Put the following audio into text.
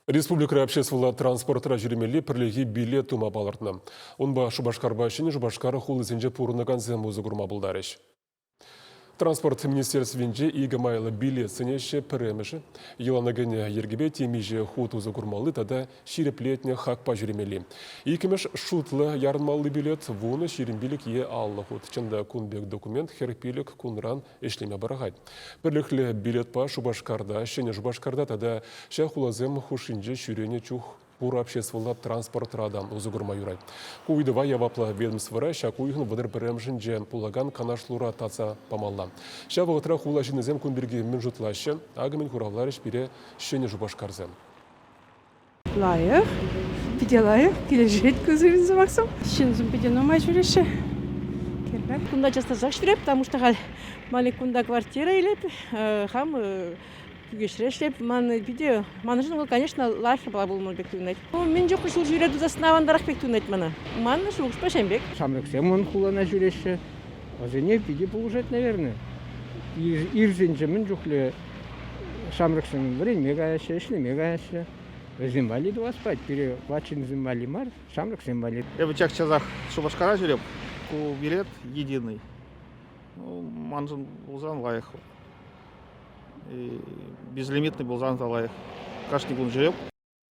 Республикӑра обществӑлла транспортра ҫӳремелли пӗрлехи билет тума палӑртнӑ. Унпа Шупашкарпа Ҫӗнӗ Шупашкар хулисенче пурӑнакансем усӑ курма пултарӗҫ. Транспорт министерствинче икӗ майлӑ билет сӗнеҫҫӗ. Пӗрремӗшӗ йӑлана кӗнӗ йӗркепе темиҫе хут усӑ курмалли тата ҫирӗплетнӗ хакпа ҫӳремелли. Иккӗмӗш шутлӑ ярӑнмалли билет 10, 25 е 50 хут. Чӑн та, кун пек документ 45 кунран ӗҫлеме пӑрахать. Пӗрлӗхлӗ билетпа Шупашкарта, Ҫӗнӗ Шупашкарта тата ҫак хуласем хушшинче ҫӳренӗ чух пур обществӑлла транспортра та усӑ курма юрать. Ку ыйтӑва яваплӑ ведомствӑра ҫак уйӑхӑн 31-мӗшӗнче пулакан канашлура татса памалла. Ҫав вӑхӑтра хула ҫыннисем кун пирки мӗн шутлаҫҫӗ? Акӑ мӗн хуравларӗҫ пире Ҫӗнӗ Шупашкарсем. Лайӑх, питӗ лайӑх, килӗшет ку сирӗн сӑмахсем. Ҫынсем питӗ нумай ҫӳреҫҫӗ. Кирлӗ. Кунта час-часах ҫӳреп, потому что халь ман кунта квартира илеп, хам Кӳкеҫре ӗҫлеп. Ман питӗ, маншӑн вӑл, конечно, лайӑх япала пулнӑ пек туйӑнать. Мӗн чухлӗ ҫул ҫӳре тусассӑн авантарах пек туйӑнать мана. Ман шухӑшпа ҫавӑн пек. Ҫамрӑксем вон хулана ҫӳреҫҫӗ. Вӗсене питӗ пулӑшать, наверное. Ирсенче мӗн чухлӗ ҫамрӑксем вӗренме каяҫҫӗ, ӗҫлеме каяҫҫӗ. Вӗсем валли тӑвас пулать, пире ват ҫынсем валли мар, ҫамрӑксем валли. Эпӗ час-часах Шупашкара ҫӳреп. Ку билет единый. Ну, маншӑн пулсан лайӑх. Безлимитный пулсан та лайӑх. Кашни кун ҫӳреп.